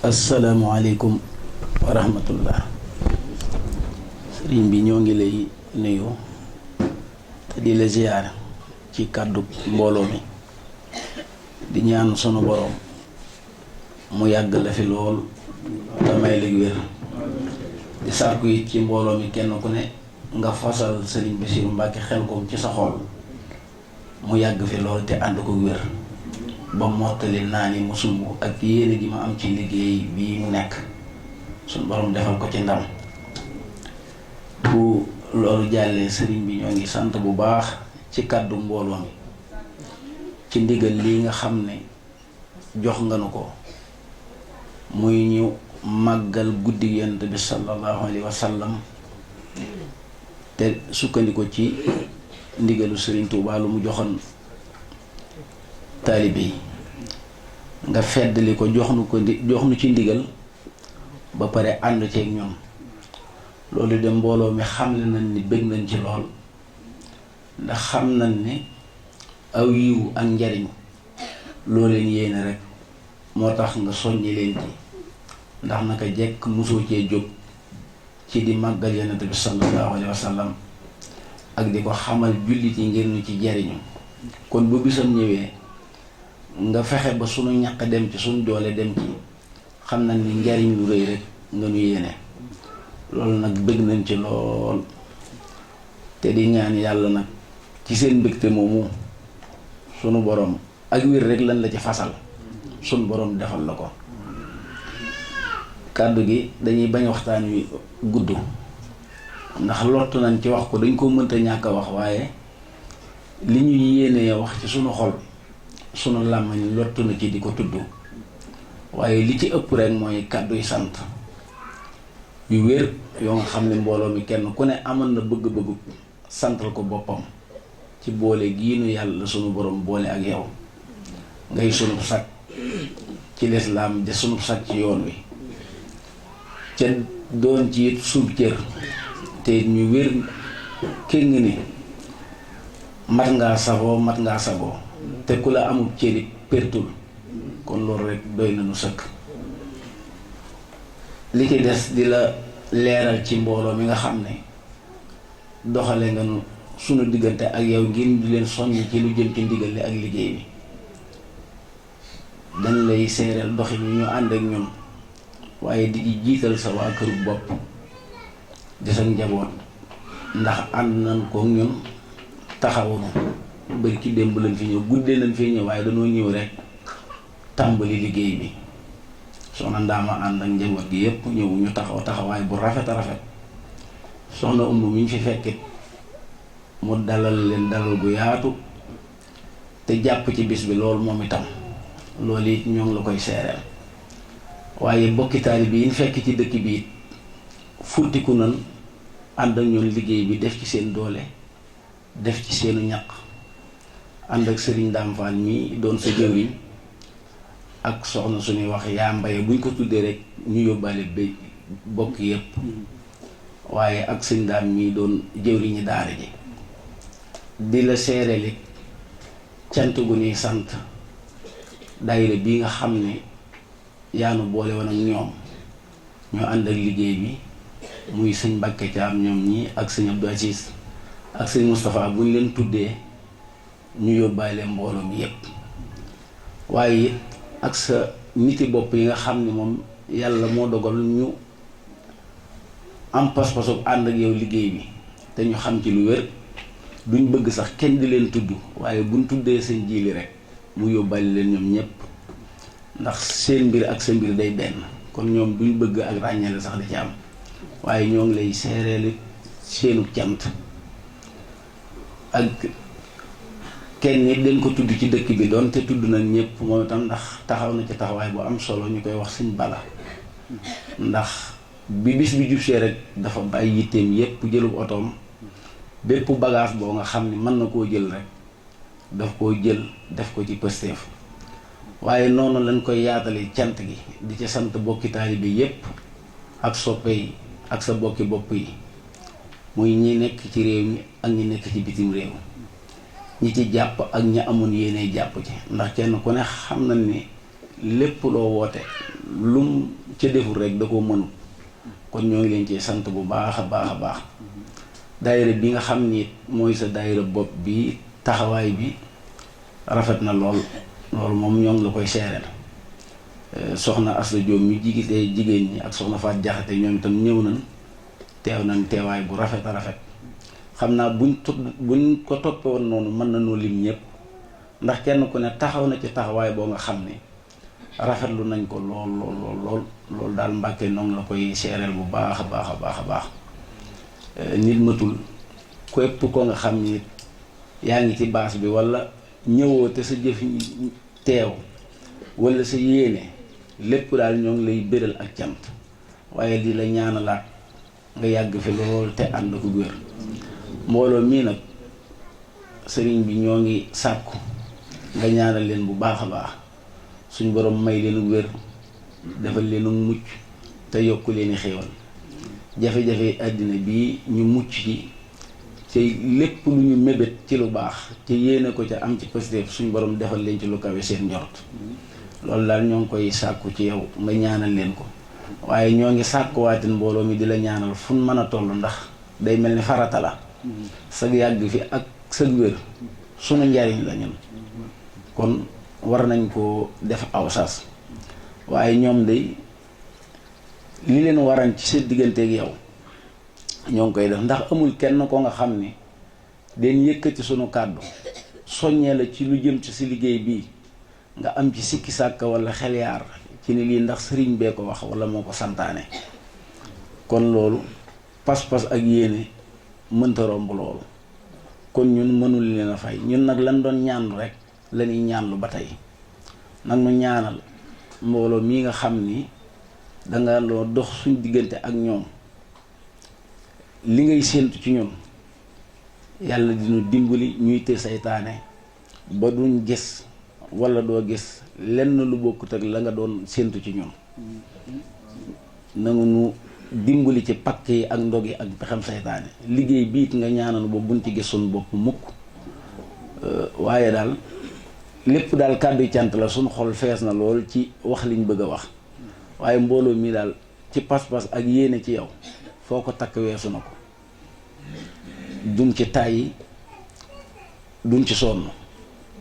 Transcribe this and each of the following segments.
asalaamualeykum wa rahmatullah. Sëriñ bi ñoo ngi lay nuyu te di la ziyaar ci kàddu mbooloo mi di ñaan sunu boroom mu yàgg la fi lool te may la wér di sàkku it ci mbooloo mi kenn ku ne nga fasal Sëriñ Bassirou Mbacke Xelkom ci sa xol mu yàgg fi lool te ànd ko wér ba mottali naa ni mu sumb ak yéene ji ma am ci liggéey bii mu nekk suñu borom defal ko ci ndam. bu loolu jàllee sëriñ bi ñoo ngi sant bu baax ci kàddu mbooloo mi ci ndigal lii nga xam ne jox nga nu ko muy ñu màggal guddi Yonent bi sallallahu alayhi wa sallam te sukkandiku ci ndigalu sëriñ Tuubaa lu mu joxoon taalibe yi nga feddali ko jox nu ci ndigal ba pare ànd ceeg ñoom. loolu de mbooloo mi xamle nañ ni bëgg nañ ci lool ndax xam nañ ni aw yiwu ak njariñ loo leen yéene rek moo tax nga soññi leen ci ndax naka jekk mosoo cee jóg ci di màggal Yonent bi sallallahu alayhi wa sallam ak di ko xamal jullit yi ngir ñu ci jariñu kon bu bisam ñëwee nga fexe ba sunu ñaq dem ci sunu doole dem ci xam nañ ni njariñ lu rëy rek nga nu yéene. loolu nag bëgg nañ ci lool te di ñaan yàlla nag ci seen mbégte moomu sunu borom ak wér rek lan la ci fasal sunu borom defal la ko. kàddu gi dañuy bañ waxtaan wi gudd ndax lottu nañ ci wax ko dañ ko mënta ñàkk a wax waaye li ñu yéenee wax ci sunu xol sunu làmmiñ lottu na ci di ko tudd waaye li ci ëpp rek mooy kàdduy sant yu wér yoo nga xam ne mbooloo mi kenn ku ne amoon na bëgg-bëggu santal ko boppam ci boole gii nu yàlla sunu borom boole ak yow ngay sunub sag ci lislaam de sunub sag ci yoon wi ca doon ci it suub cër te ñu wér kéng ni mat ngaa sagoo te ku la amul cëri pertul kon loolu rek doy na nu sëkk. li ci des di la leeral ci mbooloo mi nga xam ne doxale nga nu sunu diggante ak yow ngir di leen soññ ci lu jëm ci ndigal li ak liggéey bi dañ lay seereel doxi ñu ànd ak ñun waaye di ci jiital sa waa këru bopp di sa njaboot ndax ànd nañ ko ñun taxawunu bari ki démb lañ fi ñëw guddee nañ fi ñëw waaye dañoo ñëw rek tàmbali liggéey bi. soxna Ndaama ànd ak njaboot gi yépp ñëw ñu taxawaay bu rafet a rafet soxna Ummu mi ñu fi fekkit mu dalal leen dalal gu yaatu te jàpp ci bis bi loolu moom itam loolu it ñoo ngi la koy seereel waaye bokki taalibe bi yi ñu fekk ci dëkk bi it furtiku nan ànd ak ñoom liggéey bi def ci seen doole def ci seenu ñaq ànd ak sëriñ Daam Faal mi doon sa jëwriñ ak soxna suñuy wax yaa mbaye buñ ko tuddee rek ñu yóbbaale ba bokk yépp waaye ak sëñ daam mii doon jëwriñi daara ji di la seereli cant gu ñuy sant daayira bii nga xam ne yaanu boole woon ak ñoom ñoo ànd ak liggéey bi muy sëñ Mbàkke Caam ñoom ñii ak sëñ Abdou Aziz ak sëñ Moustapha buñ leen tuddee ñu yóbbaale mbooloo mi yépp waaye ak sa niti bopp yi nga xam ne moom yàlla moo dogal ñu am pas-pasu ànd ak yow liggéey bi te ñu xam ci lu wér duñ bëgg sax kenn di leen tudd waaye buñ tuddee seen jiili rek mu yóbbali leen ñoom ñépp ndax seen mbir ak sa mbir day benn kon ñoom duñ bëgg ak ràññale sax di ci am waaye ñoo ngi lay seereeli seenu cant ak kenn nit dañ ko tudd ci dëkk bi doon te tudd nañ ñëpp moom itam ndax taxaw na ci taxawaay bu am solo ñu koy wax Sëñ Bala ndax bi bis bi jubsee rek dafa bàyyi yitteem yépp jëlub otoom bépp bagage boo nga xam ne mën na koo jël rek daf koo jël def ko ci pësteef waaye noonu lañ koy yaatale cant gi di ca sant bokki taalibe yépp ak soppe yi ak sa bokki bopp yi muy ñi nekk ci réew mi ak ñi nekk ci bitim réew ñi ci jàpp ak ñi amoon yéene jàpp ci ndax kenn ku ne xam na ni lépp loo woote lum ca deful rek da koo mënul kon ñoo ngi leen ci sant bu baax a baax a baax daayira bi nga xam ni mooy sa daayira bopp bi taxawaay bi rafet na lool loolu moom ñoo ngi la koy seereel soxna Asta Diop mi jigitee jigéen ñi ak soxna Faat Jaxate ñoom itam ñëw nañ teewaay bu rafet a rafet xam naa buñ ko toppe woon noonu mën na noo lim ñëpp ndax kenn ku ne taxaw na ci taxawaay boo nga xam ne rafetlu nañ ko lool daal Mbàkke noonu la koy seereel bu baax a baax a baax a baax nit matul képp ko nga xam ni yaa ngi ci baas bi wala ñëwoo te sa jëf teew wala sa yéene lépp daal ñoo ngi lay béral ak cant waaye di la ñaanalaat nga yàgg fi lool te ànd ko wér mbooloo mii nag sëriñ bi ñoo ngi sàkku nga ñaanal leen bu baax a baax suñ borom may leen wér defal leen mucc te yokku leen i xéewal jafe-jafe àddina bii ñu mucc ci lépp lu ñu mébét ci lu baax ci yéene ko ca am ci positif suñ borom defal leen ci lu kawe seen njort loolu daal ñoo ngi koy sàkku ci yow nga ñaanal leen ko waaye ñoo ngi sàkkuwaatin mbooloo mi di la ñaanal fu mën a toll ndax day mel ni farata la sag yàgg fi ak sag wér sunu njariñ la ñun kon war nañ koo def aw sas waaye ñoom day li leen waran ci sa digganteeg yow ñoo ngi koy def ndax amul kenn ko nga xam ni den yëkkati sunu kàddu soññee la ci lu jëm ci si liggéey bii nga am ci sikki sàkk wala xel yaar ci ni lii ndax sëriñ bee ko wax wala moo ko santaane kon loolu pas-pas ak yéene mënta romb loolu kon ñun mënul leen a fay ñun nag lan doon ñaanlu rek lañuy ñaanlu ba tey nag nu ñaanal mbooloo mii nga xam ni danga loo dox suñ diggante ak ñoom li ngay séentu ci ñun yàlla dinu dimbali ñuy te saytaane ba duñ gis wala doo gis lenn lu bokkut ak la nga doon séentu ci ñun nangu nu dimbali ci pakk yi ak ndog yi ak pexem saytaane liggéey biit nga ñaanal ba buñ ci gis suñ bopp mukk waaye daal lépp daal kàddu cant la suñ xol fees na lool ci wax liñ bëgg a wax waaye mbooloo mi daal ci pas-pas ak yéene ci yow foo ko takk weesu na ko duñ ci tàyyi duñ ci sonn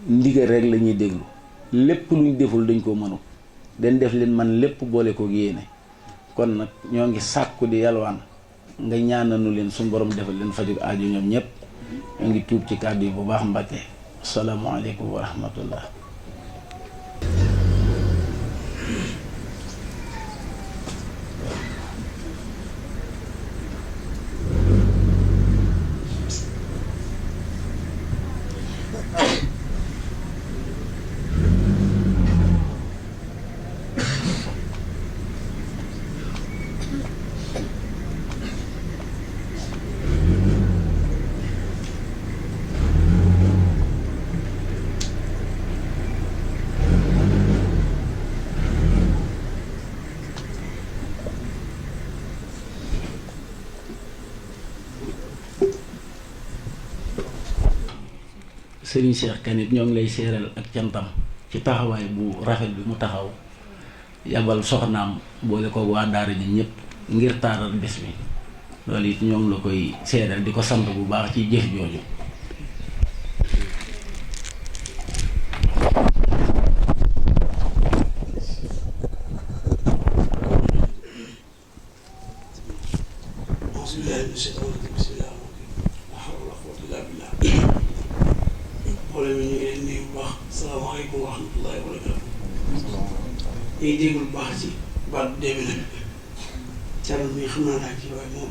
ndigal rek la ñuy déglu lépp luñ deful dañ koo mënul dañ def leen man lépp boole ko yéene kon nag ñoo ngi sàkku di yalwaan nga ñaananu leen suñu borom defal leen fajug aajo ñoom ñëpp ñoo ngi tuub ci kàddu yi bu baax Mbàkke asalaamaaleykum wa rahmatullah Sëriñ Cheikh Kanit ñoo ngi lay seeral ak cantam ci taxawaay bu rafet bi mu taxaw yabal soxnaam boole ko waa daara ji ñëpp ngir taaral bés bi loolu it ñoo ngi la koy seeral di ko sant bu baax ci jëf jooju mbooloo mi ñu ngi leen nuyu bu baax salaamaaleykum wa rahmatullahi wa barakaatu. ñu ngi déglu bu baax ci baat bu demee nag Thierno mi xam naa daal ci waaye moom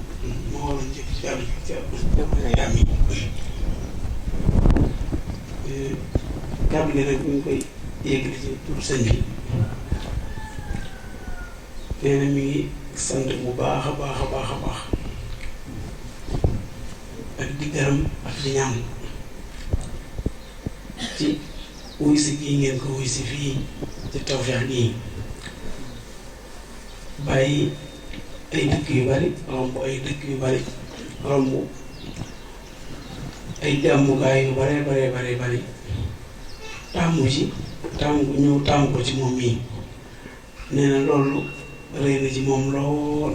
moo waroon njëkk ci àll bi Thierno kàddu gi nag ñu ngi koy yëkkati ci tur sëñ bi nee na mi ngi sant bu baax a baax a baax a baax ak di gërëm ak di ñaan ci wuy si gii ngeen ko wuy si fii ci Tawfekh gii bàyyi ay dëkk yu bari romb ay dëkk yu bari romb ay jàmmukaay yu bari tàmmu ci tàmmu ñëw tàmmu ko ci moom mii nee na loolu rëy na ci moom lool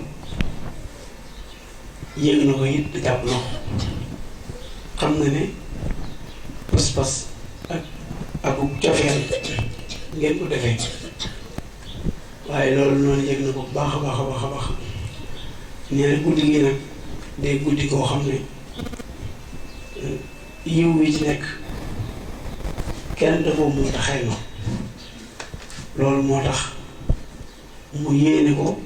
yëg na ko it jàpp na ko xam na ne pas-pas ak cofeel ngeen ko defee waaye loolu noonu yëg na ko bu baax a baax a baax a baax nee na guddi gi nag day guddi koo xam ne yiw wi ci nekk kenn dafoo mun a xayma loolu moo tax mu yéene ko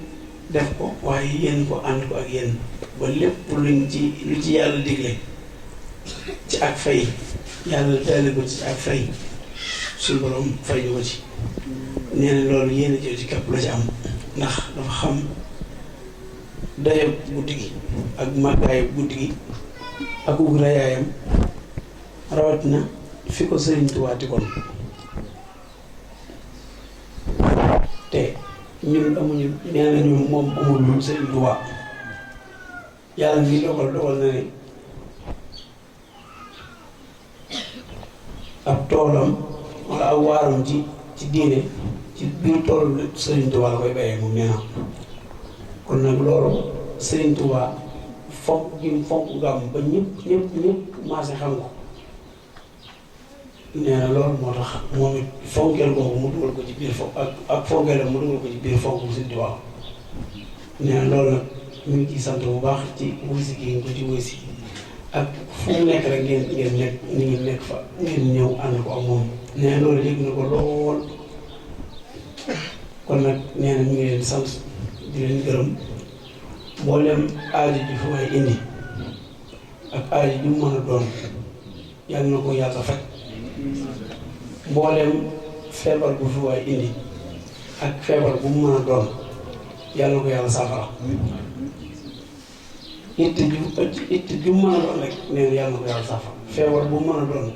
def ko waaye yéene ko ànd ko ak yéen ba lépp lu ci yàlla digle ci ak fay yàlla daale ko ci ak fay suñu borom fay ñu ko ci nee na loolu yéene jël ci képp la ci am ndax dafa xam dayo guddi gi ak màggaayu guddi gi ak ug rayaayam rawatina fi ko Sëriñ Tuubaa tegoon te ñun amuñu nee na ñun moom amul lu Sëriñ Tuubaa yàlla ngi dogal na ne ab toolam wala ab waaram ci diine ci biir toolu Sëriñ Tuubaa la koy bayee moom nee na kon nag loolu Sëriñ Tuubaa fonk gi fonk gàmm ba ñëpp maase xam ko nee na loolu moo tax moom it fonkeel googu mu dugal ko ci biir ak fonkeelam mu dugal ko ci biir fonk Sëriñ Tuubaa nee na loolu nag ñu ngi ciy sant bu baax ci wëysi gi nga ko ci wëysi ak fu mu nekk rek ngeen nekk ni ngi nekk fa ngeen ñëw ànd ko ak moom nee na loolu yëg na ko lool kon nag nee na ñu ngi leen sant di leen gërëm mboolem aajo ji fi may indi ak aajo ji mu mën a doon yàlla na ko yàlla faj mboolem feebar bu fi waay indi ak feebar bu mu mën a doon yàlla na ko yàlla saafara it ju mu mën a doon rek nee na yàlla na ko yàlla saafara feebar bu mu mën a doon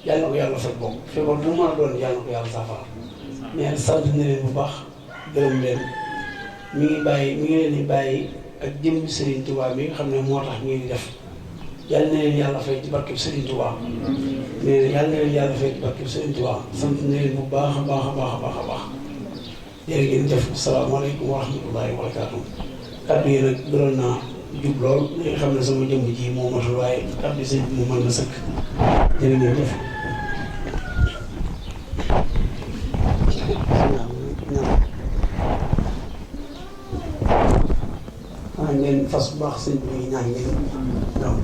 yàlla na ko yàlla faj boobu feebar bu mu mën a doon yàlla na ko yàlla saafara nee na sant na leen bu baax gërëm leen mi ngi leen di bàyyi ak jëmmi Serigne Touba mi nga xam ne moo tax ngeen di def yàlla na leen yàlla fay ci barkeb Serigne Touba nee na yàlla na leen yàlla fay ci barkeb Serigne Touba sant na leen bu baax a baax a baax a baax a baax jërë ngeen jëf asalaamaaleykum wa rahmatullahi wa barakaatu kaddu yi nag gënoon naa jub lool li nga xam ne sama jëmm ji moo matul waaye kaddu sëñ bi mu mën na sëkk jërë ngeen jëf. ngeen fas bu baax sëñ bi ñaan ngeen waaw.